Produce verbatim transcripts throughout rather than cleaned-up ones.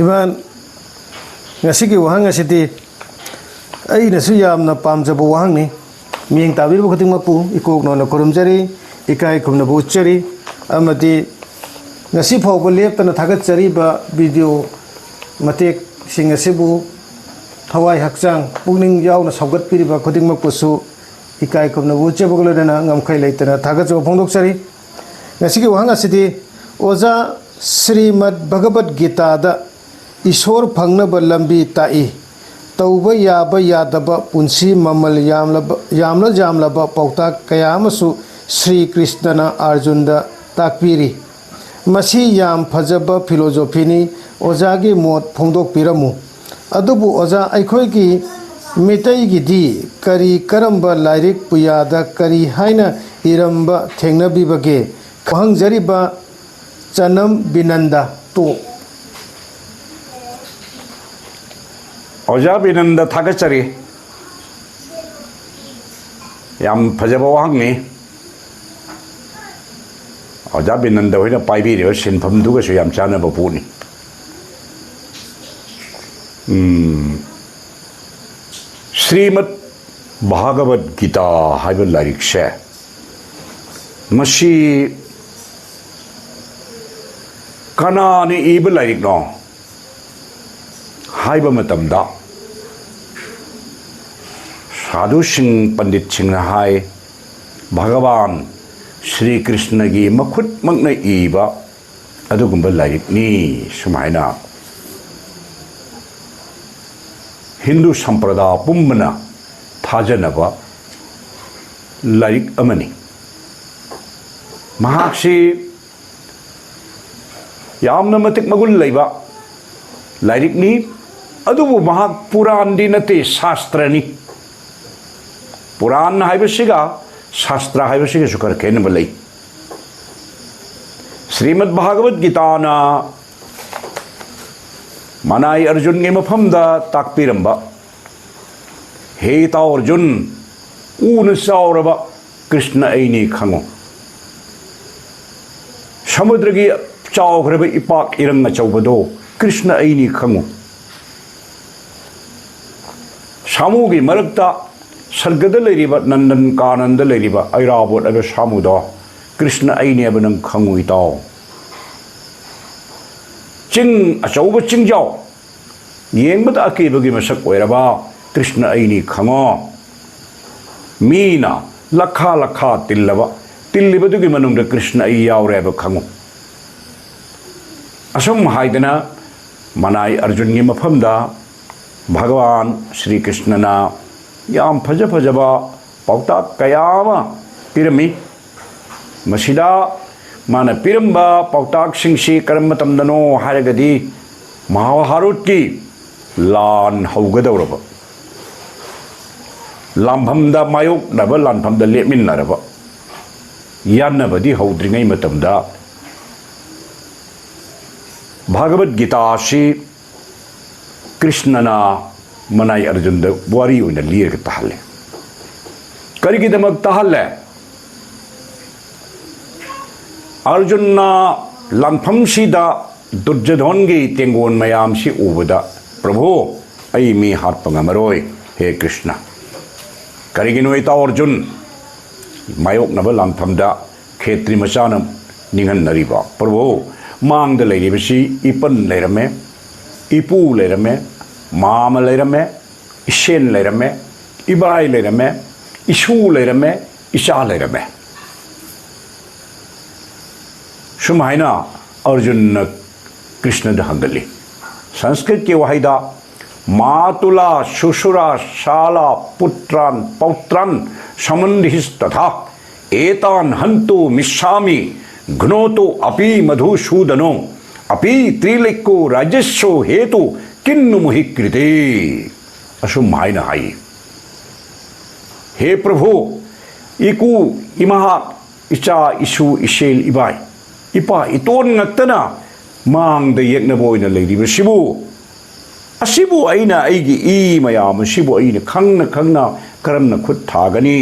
ꯏꯃꯥꯟ, ꯉꯁꯤꯒꯤ ꯋꯥꯍꯪ ꯑꯁꯤꯗꯤ ꯑꯩꯅꯁꯨ ꯌꯥꯝꯅ ꯄꯥꯝꯖꯕ ꯋꯥꯍꯪꯅꯤ꯫ ꯃꯤꯠꯌꯦꯡ ꯇꯥꯕꯤꯔꯤꯕ ꯈꯨꯗꯤꯡꯃꯛꯄꯨ ꯏꯀꯣꯛ ꯅꯧꯅ ꯈꯨꯔꯨꯝꯖꯔꯤ, ꯏꯀꯥꯏ ꯈꯨꯝꯅꯕ ꯎꯠꯆꯔꯤ, ꯑꯃꯗꯤ ꯉꯁꯤ ꯐꯥꯎꯕ ꯂꯦꯞꯇꯅ ꯊꯥꯒꯠꯆꯔꯤꯕ ꯚꯤꯗꯤꯑꯣ ꯃꯇꯦꯛꯁꯤꯡ ꯑꯁꯤꯕꯨ ꯊꯋꯥꯏ ꯍꯛꯆꯥꯡ ꯄꯨꯛꯅꯤꯡ ꯌꯥꯎꯅ ꯁꯧꯒꯠꯄꯤꯔꯤꯕ ꯈꯨꯗꯤꯡꯃꯛꯄꯨꯁꯨ ꯏꯀꯥꯏ ꯈꯨꯝꯅꯕ ꯎꯠꯆꯕꯒ ꯂꯣꯏꯅꯅ ꯉꯝꯈꯩ ꯂꯩꯇꯅ ꯊꯥꯒꯠꯆꯕ ꯐꯣꯡꯗꯣꯛꯆꯔꯤ꯫ ꯉꯁꯤꯒꯤ ꯋꯥꯍꯪ ꯑꯁꯤꯗꯤ, ꯑꯣꯖꯥ, ꯁ꯭ꯔꯤꯃꯗ ꯚꯒꯕꯠ ꯒꯤꯇꯥꯗ ꯏꯁꯣꯔ ꯐꯪꯅꯕ ꯂꯝꯕꯤ ꯇꯥꯛꯏ꯫ ꯇꯧꯕ ꯌꯥꯕ ꯌꯥꯗꯕ, ꯄꯨꯟꯁꯤ ꯃꯃꯜ ꯌꯥꯝꯂꯕ, ꯌꯥꯝꯂ ꯌꯥꯝꯂꯕ ꯄꯥꯎꯇꯥꯛ ꯀꯌꯥ ꯑꯃꯁꯨ ꯁ꯭ꯔꯤ ꯀ꯭ꯔꯤꯁꯅꯅ ꯑꯥꯔꯖꯨꯟꯗ ꯇꯥꯛꯄꯤꯔꯤ꯫ ꯃꯁꯤ ꯌꯥꯝ ꯐꯖꯕ ꯐꯤꯂꯣꯖꯣꯐꯤꯅꯤ꯫ ꯑꯣꯖꯥꯒꯤ ꯃꯣꯠ ꯐꯣꯡꯗꯣꯛꯄꯤꯔꯝꯃꯨ꯫ ꯑꯗꯨꯕꯨ ꯑꯣꯖꯥ, ꯑꯩꯈꯣꯏꯒꯤ ꯃꯤꯇꯩꯒꯤꯗꯤ ꯀꯔꯤ, ꯀꯔꯝꯕ ꯂꯥꯏꯔꯤꯛ ꯄꯨꯌꯥꯗ ꯀꯔꯤ ꯍꯥꯏꯅ ꯏꯔꯝꯕ ꯊꯦꯡꯅꯕꯤꯕꯒꯦ? ꯋꯥꯍꯪꯖꯔꯤꯕ ꯆꯅꯝ ꯕꯤꯅꯟꯗ ꯇꯣꯞ꯫ ꯑꯣꯖꯥ ꯕꯤꯅꯟꯗ, ꯊꯥꯒꯠꯆꯔꯤ꯫ ꯌꯥꯝ ꯐꯖꯕ ꯋꯥꯍꯪꯅꯤ꯫ ꯑꯣꯖꯥ ꯕꯤꯅꯟꯗ ꯍꯣꯏꯅ ꯄꯥꯏꯕꯤꯔꯤꯕ ꯁꯤꯟꯐꯝꯗꯨꯒꯁꯨ ꯌꯥꯝ ꯆꯥꯟꯅꯕ ꯄꯣꯠꯅꯤ꯫ ꯎꯝ, ꯁ꯭ꯔꯤꯃꯗ ꯚꯥꯒꯕꯠ ꯒꯤꯇꯥ ꯍꯥꯏꯕ ꯂꯥꯏꯔꯤꯛꯁꯦ, ꯃꯁꯤ ꯀꯅꯥꯅ ꯏꯕ ꯂꯥꯏꯔꯤꯛꯅꯣ ꯍꯥꯏꯕ ꯃꯇꯝꯗ, ꯁꯥꯙꯨꯁꯤꯡ, ꯄꯟꯗꯤꯠꯁꯤꯡꯅ ꯍꯥꯏ, ꯚꯒꯋꯥꯟ ꯁ꯭ꯔꯤ ꯀ꯭ꯔꯤꯁꯅꯒꯤ ꯃꯈꯨꯠꯃꯛꯅ ꯏꯕ ꯑꯗꯨꯒꯨꯝꯕ ꯂꯥꯏꯔꯤꯛꯅꯤ, ꯁꯨꯃꯥꯏꯅ ꯍꯤꯟꯗꯨ ꯁꯝꯄ꯭ꯔꯗꯥ ꯄꯨꯝꯕꯅ ꯊꯥꯖꯅꯕ ꯂꯥꯏꯔꯤꯛ ꯑꯃꯅꯤ꯫ ꯃꯍꯥꯛꯁꯤ ꯌꯥꯝꯅ ꯃꯇꯤꯛ ꯃꯒꯨꯟ ꯂꯩꯕ ꯂꯥꯏꯔꯤꯛꯅꯤ꯫ ꯑꯗꯨꯕꯨ ꯃꯍꯥꯛ ꯄꯨꯔꯥꯟꯗꯤ ꯅꯠꯇꯦ, ꯁꯥꯁꯇ꯭ꯔꯅꯤ꯫ ꯄꯨꯔꯥꯟ ꯍꯥꯏꯕꯁꯤꯒ ꯁꯥꯁꯇ꯭ꯔ ꯍꯥꯏꯕꯁꯤꯒꯁꯨ ꯈꯔ ꯈꯦꯠꯅꯕ ꯂꯩ꯫ ꯁ꯭ꯔꯤꯃꯗ ꯚꯥꯒꯕꯠ ꯒꯤꯇꯥꯅ ꯃꯅꯥꯏ ꯑꯔꯖꯨꯟꯒꯤ ꯃꯐꯝꯗ ꯇꯥꯛꯄꯤꯔꯝꯕ, "ꯍꯦ ꯏꯇꯥꯎ ꯑꯔꯖꯨꯟ, ꯎꯅ ꯆꯥꯎꯔꯕ ꯀ꯭ꯔꯤꯁꯅ ꯑꯩꯅꯤ ꯈꯪꯉꯨ꯫ ꯁꯃꯨꯗ꯭ꯔꯒꯤ ꯆꯥꯎꯈ꯭ꯔꯕ ꯏꯄꯥꯛ ꯏꯔꯪ ꯑꯆꯧꯕꯗꯣ ꯀ꯭ꯔꯤꯁꯅ ꯑꯩꯅꯤ ꯈꯪꯉꯨ꯫ ꯁꯥꯃꯨꯒꯤ ꯃꯔꯛꯇ ꯁꯔꯒꯗ ꯂꯩꯔꯤꯕ ꯅꯟꯗꯟ ꯀꯥꯅꯟꯗ ꯂꯩꯔꯤꯕ ꯑꯩꯔꯥꯕꯣꯠ ꯍꯥꯏꯕ ꯁꯥꯃꯨꯗꯣ ꯀ꯭ꯔꯤꯁꯅ ꯑꯩꯅꯦ ꯍꯥꯏꯕ ꯅꯪ ꯈꯪꯉꯨ ꯏꯇꯥꯎ꯫ ꯆꯤꯡ ꯑꯆꯧꯕ ꯆꯤꯡꯖꯥꯎ ꯌꯦꯡꯕꯗ ꯑꯀꯤꯕꯒꯤ ꯃꯁꯛ ꯑꯣꯏꯔꯕ ꯀ꯭ꯔꯤꯁꯅ ꯑꯩꯅꯤ ꯈꯪꯉꯣ꯫ ꯃꯤꯅ ꯂꯈꯥ ꯂꯈꯥ ꯇꯤꯜꯂꯕ, ꯇꯤꯜꯂꯤꯕꯗꯨꯒꯤ ꯃꯅꯨꯡꯗ ꯀ꯭ꯔꯤꯁꯅ ꯑꯩ ꯌꯥꯎꯔꯦ ꯍꯥꯏꯕ ꯈꯪꯉꯨ꯫ ꯑꯁꯨꯝ ꯍꯥꯏꯗꯅ ꯃꯅꯥꯏ ꯑꯔꯖꯨꯟꯒꯤ ꯃꯐꯝꯗ ꯚꯒꯋꯥꯟ ꯁ꯭ꯔꯤ ꯀ꯭ꯔꯤꯁꯅꯅ ꯌꯥꯝ ꯐꯖ ꯐꯖꯕ ꯄꯥꯎꯇꯥꯛ ꯀꯌꯥ ꯑꯃ ꯄꯤꯔꯝꯃꯤ꯫ ꯃꯁꯤꯗ ꯃꯥꯅ ꯄꯤꯔꯝꯕ ꯄꯥꯎꯇꯥꯛꯁꯤꯡꯁꯤ ꯀꯔꯝꯕ ꯃꯇꯝꯗꯅꯣ ꯍꯥꯏꯔꯒꯗꯤ, ꯃꯍꯥꯚꯥꯔꯠꯀꯤ ꯂꯥꯟ ꯍꯧꯒꯗꯧꯔꯕ, ꯂꯥꯟꯐꯝꯗ, ꯃꯥꯌꯣꯛꯅꯕ ꯂꯥꯟꯐꯝꯗ ꯂꯦꯞꯃꯤꯟꯅꯔꯕ, ꯌꯥꯟꯅꯕꯗꯤ ꯍꯧꯗ꯭ꯔꯤꯉꯩ ꯃꯇꯝꯗ ꯚꯒꯕꯠ ꯒꯤꯇꯥꯁꯤ ꯀ꯭ꯔꯤꯁꯅꯅ ꯃꯅꯥꯏ ꯑꯔꯖꯨꯟꯗ ꯋꯥꯔꯤ ꯑꯣꯏꯅ ꯂꯤꯔꯒ ꯇꯥꯍꯜꯂꯦ꯫ ꯀꯔꯤꯒꯤꯗꯃꯛ ꯇꯥꯍꯜꯂꯦ? ꯑꯔꯖꯨꯟꯅ ꯂꯥꯟꯐꯝꯁꯤꯗ ꯗꯨꯔꯖꯣꯙꯟꯒꯤ ꯇꯦꯡꯒꯣꯟ ꯃꯌꯥꯝꯁꯤ ꯎꯕꯗ, "ꯄ꯭ꯔꯚꯨ, ꯑꯩ ꯃꯤ ꯍꯥꯠꯄ ꯉꯝꯃꯔꯣꯏ, ꯍꯦ ꯀ꯭ꯔꯤꯁꯅ"꯫ ꯀꯔꯤꯒꯤꯅꯣ ꯏꯇꯥꯎ ꯑꯔꯖꯨꯟ? ꯃꯥꯌꯣꯛꯅꯕ ꯂꯥꯟꯐꯝꯗ ꯈꯦꯇ꯭ꯔꯤ ꯃꯆꯥꯅ ꯅꯤꯡꯍꯟꯅꯔꯤꯕ, "ꯄ꯭ꯔꯚꯨ, ꯃꯥꯡꯗ ꯂꯩꯔꯤꯕꯁꯤ ꯏꯄꯟ ꯂꯩꯔꯝꯃꯦ, ꯏꯄꯨ ꯂꯩꯔꯝꯃꯦ, ꯃꯥꯃ ꯂꯩꯔꯝꯃꯦ, ꯏꯁꯦꯟ ꯂꯩꯔꯝꯃꯦ, ꯏꯕꯥꯏ ꯂꯩꯔꯝꯃꯦ, ꯏꯁꯨ ꯂꯩꯔꯝꯃꯦ, ꯏꯆꯥ ꯂꯩꯔꯝꯃꯦ"꯫ ꯁꯨꯃꯥꯏꯅ ꯑꯔꯖꯨꯟꯅ ꯀ꯭ꯔꯤꯁꯅꯗ ꯍꯪꯒꯠꯂꯤ꯫ ꯁꯪꯁꯀ꯭ꯔꯤꯠꯀꯤ ꯋꯥꯍꯩꯗ "ꯃꯥꯇꯨꯂꯥ ꯁꯨꯁꯨꯔꯥ ꯁꯥꯂꯥ ꯄꯨꯇ꯭ꯔꯥꯟ ꯄꯧꯇ꯭ꯔꯥꯟ ꯁꯃꯟꯙꯤꯁꯇꯊꯥ ꯑꯦꯇꯥꯟ ꯍꯟꯇꯨ ꯃꯤꯁꯥꯃꯤ ꯘ꯭ꯅꯣꯇꯣ ꯑꯄꯤ ꯃꯙꯨꯁꯨꯗꯅꯣ ꯑꯄꯤ ꯇ꯭ꯔꯤꯂꯤꯛꯀꯣ ꯔꯥꯖꯦꯁꯣ ꯍꯦꯇꯨ ꯀꯤꯟꯅꯨ ꯃꯨꯍꯤ ꯀ꯭ꯔꯤꯇꯦ"꯫ ꯑꯁꯨꯝ ꯍꯥꯏꯅ ꯍꯥꯏ, "ꯍꯦ ꯄ꯭ꯔꯚꯨ, ꯏꯀꯨ, ꯏꯃꯥ, ꯏꯆꯥ, ꯏꯁꯨ, ꯏꯁꯦꯜ, ꯏꯕꯥꯏ, ꯏꯄꯥ ꯏꯇꯣꯟ ꯉꯛꯇꯅ ꯃꯥꯡꯗ ꯌꯦꯛꯅꯕ ꯑꯣꯏꯅ ꯂꯩꯔꯤꯕꯁꯤꯕꯨ, ꯑꯁꯤꯕꯨ ꯑꯩꯅ, ꯑꯩꯒꯤ ꯏ ꯃꯌꯥꯝ ꯑꯁꯤꯕꯨ ꯑꯩꯅ ꯈꯪꯅ ꯈꯪꯅ ꯀꯔꯝꯅ ꯈꯨꯠ ꯊꯥꯒꯅꯤ?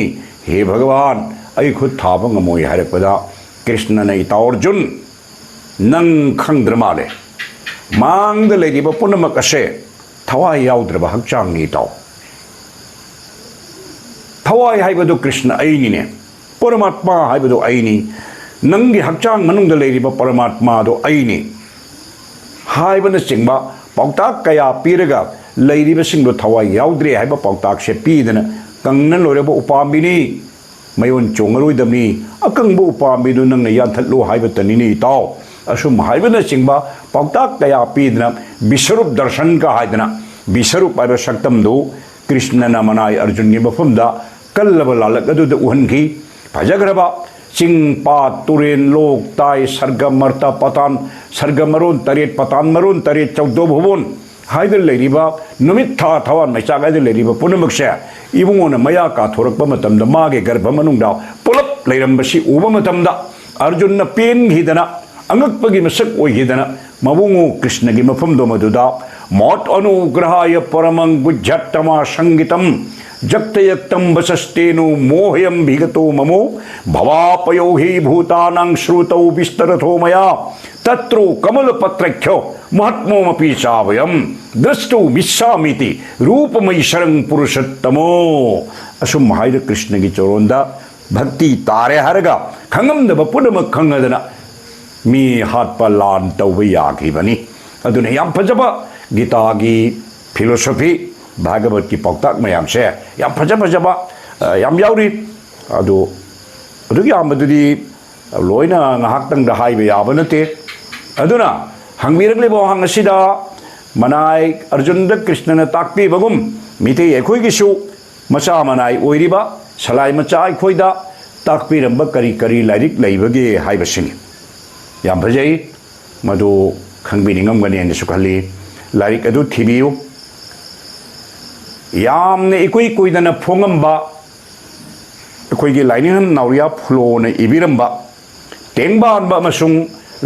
ꯍꯦ ꯚꯒꯋꯥꯟ, ꯑꯩ ꯈꯨꯠ ꯊꯥꯕ ꯉꯝꯃꯣꯏ" ꯍꯥꯏꯔꯛꯄꯗ ꯀ꯭ꯔꯤꯁꯅꯅ, "ꯏꯇꯥꯎ ꯑꯔꯖꯨꯟ, ꯅꯪ ꯈꯪꯗ꯭ꯔ ꯃꯥꯜꯂꯦ꯫ ꯃꯥꯡꯗ ꯂꯩꯔꯤꯕ ꯄꯨꯝꯅꯃꯛ ꯑꯁꯦ ꯊꯋꯥꯏ ꯌꯥꯎꯗ꯭ꯔꯕ ꯍꯛꯆꯥꯡꯅꯤ, ꯇꯥꯎ꯫ ꯊꯋꯥꯏ ꯍꯥꯏꯕꯗꯨ ꯀ꯭ꯔꯤꯁꯅ ꯑꯩꯅꯤꯅꯦ, ꯄꯔꯃꯥꯠꯃ ꯍꯥꯏꯕꯗꯨ ꯑꯩꯅꯤ, ꯅꯪꯒꯤ ꯍꯛꯆꯥꯡ ꯃꯅꯨꯡꯗ ꯂꯩꯔꯤꯕ ꯄꯔꯃꯥꯠꯃꯗꯨ ꯑꯩꯅꯤ ꯍꯥꯏꯕꯅꯆꯤꯡꯕ ꯄꯥꯎꯇꯥꯛ ꯀꯌꯥ ꯄꯤꯔꯒ ꯂꯩꯔꯤꯕꯁꯤꯡꯗꯨ ꯊꯋꯥꯏ ꯌꯥꯎꯗ꯭ꯔꯦ ꯍꯥꯏꯕ ꯄꯥꯎꯇꯥꯛꯁꯦ ꯄꯤꯗꯅ ꯀꯪꯅ ꯂꯣꯏꯔꯕ ꯎꯄꯥꯝꯕꯤꯅꯤ꯫ ꯃꯌꯣꯟ ꯆꯣꯡꯉꯔꯣꯏꯗꯕꯅꯤ, ꯑꯀꯪꯕ ꯎꯄꯥꯝꯕꯤꯗꯨ ꯅꯪꯅ ꯌꯥꯟꯊꯠꯂꯨ ꯍꯥꯏꯕꯇꯅꯤꯅꯦ, ꯏꯇꯥꯎ꯫ ꯑꯁꯨꯝ ꯍꯥꯏꯕꯅꯆꯤꯡꯕ ꯄꯥꯎꯇꯥꯛ ꯀꯌꯥ ꯄꯤꯗꯅ ꯕꯤꯁꯔꯨꯞ ꯗꯔꯁꯟꯒ ꯍꯥꯏꯗꯅ, ꯕꯤꯁꯔꯨꯞ ꯍꯥꯏꯕ ꯁꯛꯇꯝꯗꯨ ꯀ꯭ꯔꯤꯁꯅꯅ ꯃꯅꯥꯏ ꯑꯔꯖꯨꯟꯒꯤ ꯃꯐꯝꯗ ꯀꯜꯂꯕ ꯂꯥꯂꯛ ꯑꯗꯨꯗ ꯎꯍꯟꯈꯤ꯫ ꯐꯖꯈ꯭ꯔꯕ ꯆꯤꯡ, ꯄꯥꯠ, ꯇꯨꯔꯦꯟ, ꯂꯣꯛ, ꯇꯥꯏ, ꯁꯔꯒ, ꯃꯔꯇ, ꯄꯇꯥꯟ, ꯁꯔꯒ ꯃꯔꯣꯟ ꯇꯔꯦꯠ, ꯄꯇꯥꯟ ꯃꯔꯣꯟ ꯇꯔꯦꯠ, ꯆꯧꯗꯣ ꯚꯨꯕꯣꯟ ꯍꯥꯏꯗꯅ ꯂꯩꯔꯤꯕ, ꯅꯨꯃꯤꯠ, ꯊꯥ, ꯊꯋꯥꯟ ꯃꯩꯆꯥꯛ ꯍꯥꯏꯗꯅ ꯂꯩꯔꯤꯕ ꯄꯨꯝꯅꯃꯛꯁꯦ ꯏꯕꯨꯡꯉꯣꯅ ꯃꯌꯥ ꯀꯥꯊꯣꯔꯛꯄ ꯃꯇꯝꯗ ꯃꯥꯒꯤ ꯒꯔꯚ ꯃꯅꯨꯡꯗ ꯄꯨꯂꯞ ꯂꯩꯔꯝꯕꯁꯤ ꯎꯕ ꯃꯇꯝꯗ ꯑꯔꯖꯨꯟꯅ ꯄꯦꯟꯈꯤꯗꯅ, ꯑꯉꯛꯄꯒꯤ ꯃꯁꯛ ꯑꯣꯏꯈꯤꯗꯅ ꯃꯕꯨꯡꯉꯣ ꯀ꯭ꯔꯤꯁꯅꯒꯤ ꯃꯐꯝꯗꯣ ꯃꯗꯨꯗ ꯃꯠ ꯑꯅꯨꯒ꯭ꯔꯍꯥꯌ ꯄꯔꯃꯪ ꯒꯨꯍ꯭ꯌꯇꯃ ꯁꯪꯒꯤꯇꯝ ꯖꯛꯇꯌꯛꯇꯝ ꯚꯁꯁꯇꯦꯅꯨ ꯃꯣꯍꯌꯝ ꯚꯤꯒꯇꯣ ꯃꯃꯣ ꯚꯋꯥꯄꯌꯣ ꯍꯤ ꯚꯨꯇꯥꯅꯪ ꯁ꯭ꯔꯨꯇꯧ ꯕꯤꯁ꯭ꯇꯔꯊꯣ ꯃꯌꯥ ꯇꯠꯔꯣ ꯀꯃꯂ ꯄꯠꯔꯈ꯭ꯌꯣ ꯃꯍꯠꯃꯣ ꯃꯄꯤ ꯆꯥꯚꯌꯝ ꯗ꯭ꯔꯁ꯭ꯇꯨ ꯃꯤꯁꯥꯃꯤꯇꯤ ꯔꯨꯄꯃꯩ ꯁꯔꯪ ꯄꯨꯔꯨꯁꯠꯇꯃꯣ꯫ ꯑꯁꯨꯝ ꯍꯥꯏꯗ ꯀ꯭ꯔꯤꯁꯅꯒꯤ ꯆꯣꯔꯣꯟꯗ ꯚꯛꯇꯤ ꯇꯥꯔꯦ ꯍꯥꯏꯔꯒ ꯈꯪꯉꯝꯗꯕ ꯄꯨꯝꯅꯃꯛ ꯈꯪꯉꯗꯅ ꯃꯤ ꯍꯥꯠꯄ ꯂꯥꯟ ꯇꯧꯕ ꯌꯥꯈꯤꯕꯅꯤ꯫ ꯑꯗꯨꯅ ꯌꯥꯝ ꯐꯖꯕ ꯒꯤꯇꯥꯒꯤ philosophy, ꯚꯥꯒꯕꯠꯀꯤ ꯄꯥꯎꯇꯥꯛ ꯃꯌꯥꯝꯁꯦ ꯌꯥꯝ ꯐꯖ ꯐꯖꯕ, ꯑ, ꯌꯥꯝ ꯌꯥꯎꯔꯤ꯫ ꯑꯗꯨ, ꯑꯗꯨꯛ ꯌꯥꯝꯕꯗꯨꯗꯤ ꯂꯣꯏꯅ ꯉꯥꯏꯍꯥꯛꯇꯪꯗ ꯍꯥꯏꯕ ꯌꯥꯕ ꯅꯠꯇꯦ꯫ ꯑꯗꯨꯅ ꯍꯪꯕꯤꯔꯛꯂꯤꯕ ꯋꯥꯍꯪ ꯑꯁꯤꯗ ꯃꯅꯥꯏ ꯑꯔꯖꯨꯟꯗ ꯀ꯭ꯔꯤꯁꯅꯅ ꯇꯥꯛꯄꯤꯕꯒꯨꯝ ꯃꯤꯇꯩ ꯑꯩꯈꯣꯏꯒꯤꯁꯨ ꯃꯆꯥ ꯃꯅꯥꯏ ꯑꯣꯏꯔꯤꯕ ꯁꯂꯥꯏ ꯃꯆꯥ ꯑꯩꯈꯣꯏꯗ ꯇꯥꯛꯄꯤꯔꯝꯕ ꯀꯔꯤ ꯀꯔꯤ ꯂꯥꯏꯔꯤꯛ ꯂꯩꯕꯒꯦ ꯍꯥꯏꯕꯁꯤꯅꯤ꯫ ꯌꯥꯝ ꯐꯖꯩ꯫ ꯃꯗꯨ ꯈꯪꯕꯤꯅꯤꯡꯉꯝꯒꯅꯤ ꯍꯥꯏꯅꯁꯨ ꯈꯜꯂꯤ꯫ ꯂꯥꯏꯔꯤꯛ ꯑꯗꯨ ꯊꯤꯕꯤꯌꯨ꯫ ꯌꯥꯝꯅ ꯏꯀꯨꯏ ꯀꯨꯏꯗꯅ ꯐꯣꯡꯉꯝꯕ ꯑꯩꯈꯣꯏꯒꯤ ꯂꯥꯏꯅꯤꯡꯊꯧ ꯅꯥꯎꯔꯤꯌꯥ ꯐꯨꯂꯣꯅ ꯏꯕꯤꯔꯝꯕ ꯇꯦꯡꯕꯥꯟꯕ ꯑꯃꯁꯨꯡ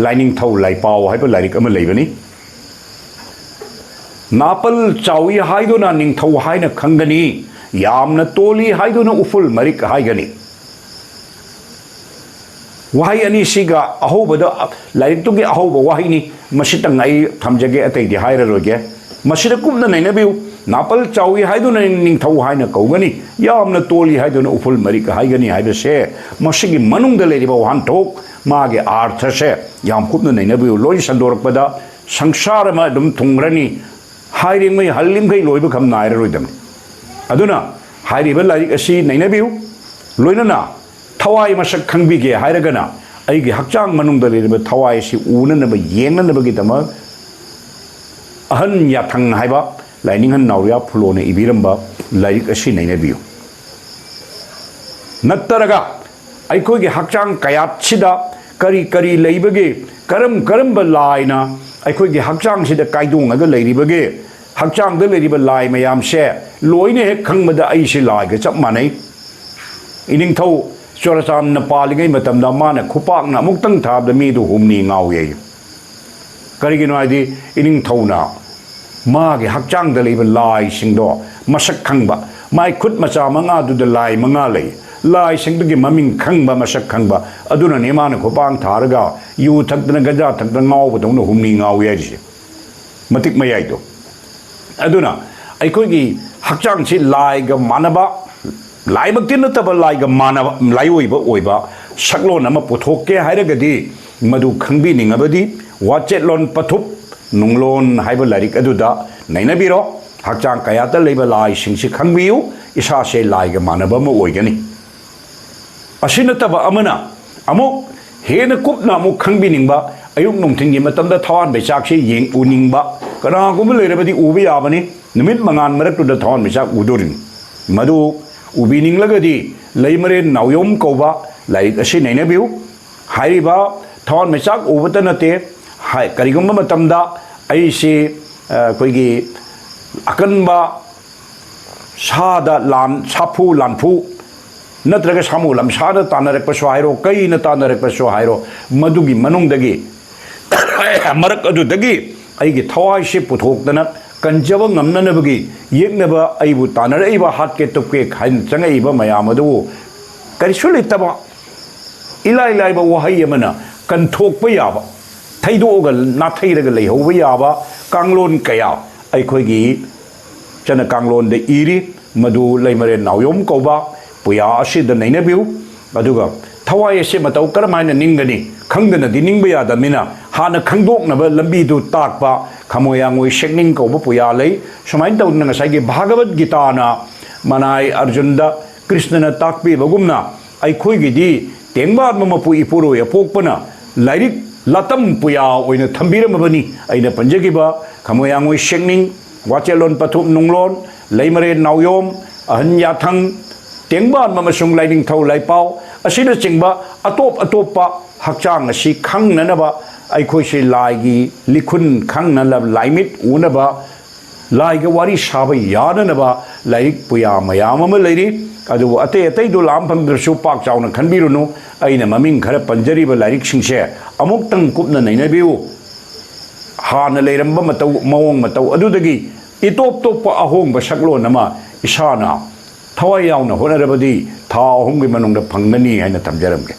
ꯂꯥꯏꯅꯤꯡꯊꯧ ꯂꯥꯏꯄꯥꯎ ꯍꯥꯏꯕ ꯂꯥꯏꯔꯤꯛ ꯑꯃ ꯂꯩꯕꯅꯤ꯫ ꯅꯥꯄꯜ ꯆꯥꯎꯏ ꯍꯥꯏꯗꯨꯅ ꯅꯤꯡꯊꯧ ꯍꯥꯏꯅ ꯈꯪꯒꯅꯤ, ꯌꯥꯝꯅ ꯇꯣꯜꯂꯤ ꯍꯥꯏꯗꯨꯅ ꯎꯐꯨꯜ ꯃꯔꯤꯛ ꯍꯥꯏꯒꯅꯤ꯫ ꯋꯥꯍꯩ ꯑꯅꯤꯁꯤꯒ ꯑꯍꯧꯕꯗ, ꯂꯥꯏꯔꯤꯛꯇꯨꯒꯤ ꯑꯍꯧꯕ ꯋꯥꯍꯩꯅꯤ꯫ ꯃꯁꯤꯇꯪ ꯑꯩ ꯊꯝꯖꯒꯦ, ꯑꯇꯩꯗꯤ ꯍꯥꯏꯔꯔꯣꯏꯒꯦ꯫ ꯃꯁꯤꯗ ꯀꯨꯞꯅ ꯅꯩꯅꯕꯤꯌꯨ꯫ ꯅꯥꯄꯜ ꯆꯥꯎꯏ ꯍꯥꯏꯗꯨꯅ ꯅꯤꯡꯊꯧ ꯍꯥꯏꯅ ꯀꯧꯒꯅꯤ, ꯌꯥꯝꯅ ꯇꯣꯜꯂꯤ ꯍꯥꯏꯗꯨꯅ ꯎꯐꯨꯜ ꯃꯔꯤꯛ ꯍꯥꯏꯒꯅꯤ ꯍꯥꯏꯕꯁꯦ, ꯃꯁꯤꯒꯤ ꯃꯅꯨꯡꯗ ꯂꯩꯔꯤꯕ ꯋꯥꯍꯟꯊꯣꯛ, ꯃꯥꯒꯤ ꯑꯥꯔꯊꯁꯦ ꯌꯥꯝ ꯀꯨꯞꯅ ꯅꯩꯅꯕꯤꯌꯨ꯫ ꯂꯣꯏ ꯁꯟꯗꯣꯔꯛꯄꯗ ꯁꯪꯁꯥꯔ ꯑꯃ ꯑꯗꯨꯝ ꯊꯨꯡꯈ꯭ꯔꯅꯤ꯫ ꯍꯥꯏꯔꯤꯉꯩ ꯍꯜꯂꯤꯝꯈꯩ ꯂꯣꯏꯕ ꯈꯝ ꯅꯥꯏꯔꯔꯣꯏꯗꯕꯅꯤ꯫ ꯑꯗꯨꯅ ꯍꯥꯏꯔꯤꯕ ꯂꯥꯏꯔꯤꯛ ꯑꯁꯤ ꯅꯩꯅꯕꯤꯌꯨ꯫ ꯂꯣꯏꯅꯅ ꯊꯋꯥꯏ ꯃꯁꯛ ꯈꯪꯕꯤꯒꯦ ꯍꯥꯏꯔꯒꯅ, ꯑꯩꯒꯤ ꯍꯛꯆꯥꯡ ꯃꯅꯨꯡꯗ ꯂꯩꯔꯤꯕ ꯊꯋꯥꯏ ꯑꯁꯤ ꯎꯅꯅꯕ, ꯌꯦꯡꯅꯅꯕꯒꯤꯗꯃꯛ ꯑꯍꯟ ꯌꯥꯊꯪ ꯍꯥꯏꯕ ꯂꯥꯏꯅꯤꯡꯍꯟ ꯅꯥꯎꯔꯤꯌꯥ ꯐꯨꯂꯣꯅ ꯏꯕꯤꯔꯝꯕ ꯂꯥꯏꯔꯤꯛ ꯑꯁꯤ ꯅꯩꯅꯕꯤꯌꯨ꯫ ꯅꯠꯇ꯭ꯔꯒ ꯑꯩꯈꯣꯏꯒꯤ ꯍꯛꯆꯥꯡ ꯀꯌꯥꯠꯁꯤꯗ ꯀꯔꯤ ꯀꯔꯤ ꯂꯩꯕꯒꯦ, ꯀꯔꯝ ꯀꯔꯝꯕ ꯂꯥꯏꯅ ꯑꯩꯈꯣꯏꯒꯤ ꯍꯛꯆꯥꯡꯁꯤꯗ ꯀꯥꯏꯗꯣꯡꯉꯒ ꯂꯩꯔꯤꯕꯒꯦ, ꯍꯛꯆꯥꯡꯗ ꯂꯩꯔꯤꯕ ꯂꯥꯏ ꯃꯌꯥꯝꯁꯦ ꯂꯣꯏꯅ ꯍꯦꯛ ꯈꯪꯕꯗ ꯑꯩꯁꯦ ꯂꯥꯏꯒ ꯆꯞ ꯃꯥꯟꯅꯩ꯫ ꯏꯅꯤꯡꯊꯧ ꯆꯨꯔꯆꯥꯟꯗꯅ ꯄꯥꯜꯂꯤꯉꯩ ꯃꯇꯝꯗ ꯃꯥꯅ ꯈꯨꯄꯥꯛꯅ ꯑꯃꯨꯛꯇꯪ ꯊꯥꯕꯗ ꯃꯤꯗꯨ ꯍꯨꯝꯅꯤ ꯉꯥꯎꯏ ꯍꯥꯏ꯫ ꯀꯔꯤꯒꯤꯅꯣ ꯍꯥꯏꯗꯤ, ꯏꯅꯤꯡꯊꯧꯅ ꯃꯥꯒꯤ ꯍꯛꯆꯥꯡꯗ ꯂꯩꯕ ꯂꯥꯏꯁꯤꯡꯗꯣ ꯃꯁꯛ ꯈꯪꯕ, ꯃꯥꯏ ꯈꯨꯠ ꯃꯆꯥ ꯃꯉꯥꯗꯨꯗ ꯂꯥꯏ ꯃꯉꯥ ꯂꯩ, ꯂꯥꯏꯁꯤꯡꯗꯨꯒꯤ ꯃꯃꯤꯡ ꯈꯪꯕ, ꯃꯁꯛ ꯈꯪꯕ, ꯑꯗꯨꯅꯅꯦ ꯃꯥꯅ ꯈꯨꯄꯥꯡ ꯊꯥꯔꯒ ꯌꯨ ꯊꯛꯇꯅ ꯒꯟꯖꯥ ꯊꯛꯇꯅ ꯉꯥꯎꯕꯗꯧꯅ ꯍꯨꯝꯅꯤ ꯉꯥꯎꯏ ꯍꯥꯏꯔꯤꯁꯦ꯫ ꯃꯇꯤꯛ ꯃꯌꯥꯏꯗꯣ꯫ ꯑꯗꯨꯅ ꯑꯩꯈꯣꯏꯒꯤ ꯍꯛꯆꯥꯡꯁꯤ ꯂꯥꯏꯒ ꯃꯥꯟꯅꯕ, ꯂꯥꯏꯃꯛꯇꯤ ꯅꯠꯇꯕ ꯂꯥꯏꯒ ꯃꯥꯟꯅꯕ, ꯂꯥꯏꯑꯣꯏꯕ ꯑꯣꯏꯕ ꯁꯛꯂꯣꯟ ꯑꯃ ꯄꯨꯊꯣꯛꯀꯦ ꯍꯥꯏꯔꯒꯗꯤ, ꯃꯗꯨ ꯈꯪꯕꯤꯅꯤꯡꯉꯕꯗꯤ ꯋꯥꯆꯦꯠꯂꯣꯟ ꯄꯊꯨꯞ ꯅꯨꯡꯂꯣꯟ ꯍꯥꯏꯕ ꯂꯥꯏꯔꯤꯛ ꯑꯗꯨꯗ ꯅꯩꯅꯕꯤꯔꯣ꯫ ꯍꯛꯆꯥꯡ ꯀꯌꯥꯠꯇ ꯂꯩꯕ ꯂꯥꯏꯁꯤꯡꯁꯤ ꯈꯪꯕꯤꯌꯨ, ꯏꯁꯥꯁꯦ ꯂꯥꯏꯒ ꯃꯥꯟꯅꯕ ꯑꯃ ꯑꯣꯏꯒꯅꯤ꯫ ꯑꯁꯤ ꯅꯠꯇꯕ ꯑꯃꯅ, ꯑꯃꯨꯛ ꯍꯦꯟꯅ ꯀꯨꯞꯅ ꯑꯃꯨꯛ ꯈꯪꯕꯤꯅꯤꯡꯕ, ꯑꯌꯨꯛ ꯅꯨꯡꯊꯤꯟꯒꯤ ꯃꯇꯝꯗ ꯊꯋꯥꯟ ꯃꯩꯆꯥꯛꯁꯤ ꯌꯦꯡ ꯎꯅꯤꯡꯕ ꯀꯅꯥꯒꯨꯝꯕ ꯂꯩꯔꯕꯗꯤ ꯎꯕ ꯌꯥꯕꯅꯤ꯫ ꯅꯨꯃꯤꯠ ꯃꯉꯥꯜ ꯃꯔꯛꯇꯨꯗ ꯊꯋꯥꯟ ꯃꯩꯆꯥꯛ ꯎꯗꯣꯔꯤꯅꯤ꯫ ꯃꯗꯨ ꯎꯕꯤꯅꯤꯡꯂꯒꯗꯤ ꯂꯩꯃꯔꯦꯟ ꯅꯥꯎꯌꯣꯝ ꯀꯧꯕ ꯂꯥꯏꯔꯤꯛ ꯑꯁꯤ ꯅꯩꯅꯕꯤꯌꯨ꯫ ꯍꯥꯏꯔꯤꯕ ꯊꯋꯥꯟ ꯃꯩꯆꯥꯛ ꯎꯕꯇ ꯅꯠꯇꯦ, ꯍꯥꯏ-, ꯀꯔꯤꯒꯨꯝꯕ ꯃꯇꯝꯗ ꯑꯩꯁꯤ, ꯑ, ꯑꯩꯈꯣꯏꯒꯤ ꯑꯀꯟꯕ ꯁꯥꯗ ꯂꯥꯟ, ꯁꯥꯐꯨ ꯂꯥꯟꯐꯨ ꯅꯠꯇ꯭ꯔꯒ ꯁꯥꯃꯨ ꯂꯝꯁꯥꯗ ꯇꯥꯟꯅꯔꯛꯄꯁꯨ ꯍꯥꯏꯔꯣ, ꯀꯩꯅ ꯇꯥꯟꯅꯔꯛꯄꯁꯨ ꯍꯥꯏꯔꯣ, ꯃꯗꯨꯒꯤ ꯃꯅꯨꯡꯗꯒꯤ, ꯃꯔꯛ ꯑꯗꯨꯗꯒꯤ ꯑꯩꯒꯤ ꯊꯋꯥꯏꯁꯦ ꯄꯨꯊꯣꯛꯇꯅ ꯀꯟꯖꯕ ꯉꯝꯅꯅꯕꯒꯤ ꯌꯦꯛꯅꯕ ꯑꯩꯕꯨ ꯇꯥꯟꯅꯔꯛꯏꯕ ꯍꯥꯠꯀꯦ ꯇꯨꯞꯀꯦ ꯍꯥꯏꯅ ꯆꯪꯉꯛꯏꯕ ꯃꯌꯥꯝ ꯑꯗꯨꯕꯨ ꯀꯔꯤꯁꯨ ꯂꯩꯇꯕ, ꯏꯂꯥꯏ ꯂꯥꯏꯕ ꯋꯥꯍꯩ ꯑꯃꯅ ꯀꯟꯊꯣꯛꯄ ꯌꯥꯕ, ꯊꯩꯗꯣꯛꯑꯒ ꯅꯥꯊꯩꯔꯒ ꯂꯩꯍꯧꯕ ꯌꯥꯕ ꯀꯥꯡꯂꯣꯟ ꯀꯌꯥ ꯑꯩꯈꯣꯏꯒꯤ ꯆꯠꯅ ꯀꯥꯡꯂꯣꯟꯗ ꯏꯔꯤ꯫ ꯃꯗꯨ ꯂꯩꯃꯔꯦꯟ ꯅꯥꯎꯌꯣꯝ ꯀꯧꯕ ꯄꯨꯌꯥ ꯑꯁꯤꯗ ꯅꯩꯅꯕꯤꯌꯨ꯫ ꯑꯗꯨꯒ ꯊꯋꯥꯏ ꯑꯁꯦ ꯃꯇꯧ ꯀꯔꯝ ꯍꯥꯏꯅ ꯅꯤꯡꯒꯅꯤ? ꯈꯪꯗꯅꯗꯤ ꯅꯤꯡꯕ ꯌꯥꯗꯕꯅꯤꯅ, ꯍꯥꯟꯅ ꯈꯪꯗꯣꯛꯅꯕ ꯂꯝꯕꯤꯗꯨ ꯇꯥꯛꯄ ꯈꯃꯣꯌꯥꯉꯣꯏ ꯁꯦꯛꯅꯤꯡ ꯀꯧꯕ ꯄꯨꯌꯥ ꯂꯩ꯫ ꯁꯨꯃꯥꯏꯅ ꯇꯧꯗꯅ ꯉꯁꯥꯏꯒꯤ ꯚꯥꯒꯕꯠ ꯒꯤꯇꯥꯅ ꯃꯅꯥꯏ ꯑꯔꯖꯨꯟꯗ ꯀ꯭ꯔꯤꯁꯅꯅ ꯇꯥꯛꯄꯤꯕꯒꯨꯝꯅ, ꯑꯩꯈꯣꯏꯒꯤꯗꯤ ꯇꯦꯡꯕꯥꯟꯕ ꯃꯄꯨ ꯏꯄꯨꯔꯣꯏ ꯑꯄꯣꯛꯄꯅ ꯂꯥꯏꯔꯤꯛ ꯂꯥꯇꯝ ꯄꯨꯌꯥ ꯑꯣꯏꯅ ꯊꯝꯕꯤꯔꯝꯃꯕꯅꯤ꯫ ꯑꯩꯅ ꯄꯟꯖꯈꯤꯕ ꯈꯃꯣꯌꯥꯉꯣꯏ ꯁꯦꯛꯅꯤꯡ, ꯋꯥꯆꯦꯠꯂꯣꯟ ꯄꯊꯨꯞ ꯅꯨꯡꯂꯣꯟ, ꯂꯩꯃꯔꯦꯟ ꯅꯥꯎꯌꯣꯝ, ꯑꯍꯟ ꯌꯥꯊꯪ, ꯇꯦꯡꯕꯥꯟꯕ ꯑꯃꯁꯨꯡ ꯂꯥꯏꯅꯤꯡꯊꯧ ꯂꯥꯏꯄꯥꯎ ꯑꯁꯤꯅꯆꯤꯡꯕ ꯑꯇꯣꯞ ꯑꯇꯣꯞꯄ ꯍꯛꯆꯥꯡ ꯑꯁꯤ ꯈꯪꯅꯅꯕ, ꯑꯩꯈꯣꯏꯁꯤ ꯂꯥꯏꯒꯤ ꯂꯤꯈꯨꯟ ꯈꯪꯅꯅꯕ, ꯂꯥꯏꯃꯤꯠ ꯎꯅꯕ, ꯂꯥꯏꯒ ꯋꯥꯔꯤ ꯁꯥꯕ ꯌꯥꯅꯅꯕ ꯂꯥꯏꯔꯤꯛ ꯄꯨꯌꯥ ꯃꯌꯥꯝ ꯑꯃ ꯂꯩꯔꯤ꯫ ꯑꯗꯨꯕꯨ ꯑꯇꯩ ꯑꯇꯩꯗꯨ ꯂꯥꯝ ꯐꯪꯗ꯭ꯔꯁꯨ ꯄꯥꯛ ꯆꯥꯎꯅ ꯈꯟꯕꯤꯔꯨꯅꯨ꯫ ꯑꯩꯅ ꯃꯃꯤꯡ ꯈꯔ ꯄꯟꯖꯔꯤꯕ ꯂꯥꯏꯔꯤꯛꯁꯤꯡꯁꯦ ꯑꯃꯨꯛꯇꯪ ꯀꯨꯞꯅ ꯅꯩꯅꯕꯤꯌꯨ꯫ ꯍꯥꯟꯅ ꯂꯩꯔꯝꯕ ꯃꯇꯧ, ꯃꯑꯣꯡ ꯃꯇꯧ ꯑꯗꯨꯗꯒꯤ ꯏꯇꯣꯞ ꯇꯣꯞꯄ ꯑꯍꯣꯡꯕ ꯁꯛꯂꯣꯟ ꯑꯃ ꯏꯁꯥꯅ ꯊꯋꯥꯏ ꯌꯥꯎꯅ ꯍꯣꯠꯅꯔꯕꯗꯤ ꯊꯥ ꯑꯍꯨꯝꯒꯤ ꯃꯅꯨꯡꯗ ꯐꯪꯒꯅꯤ ꯍꯥꯏꯅ ꯊꯝꯖꯔꯝꯒꯦ꯫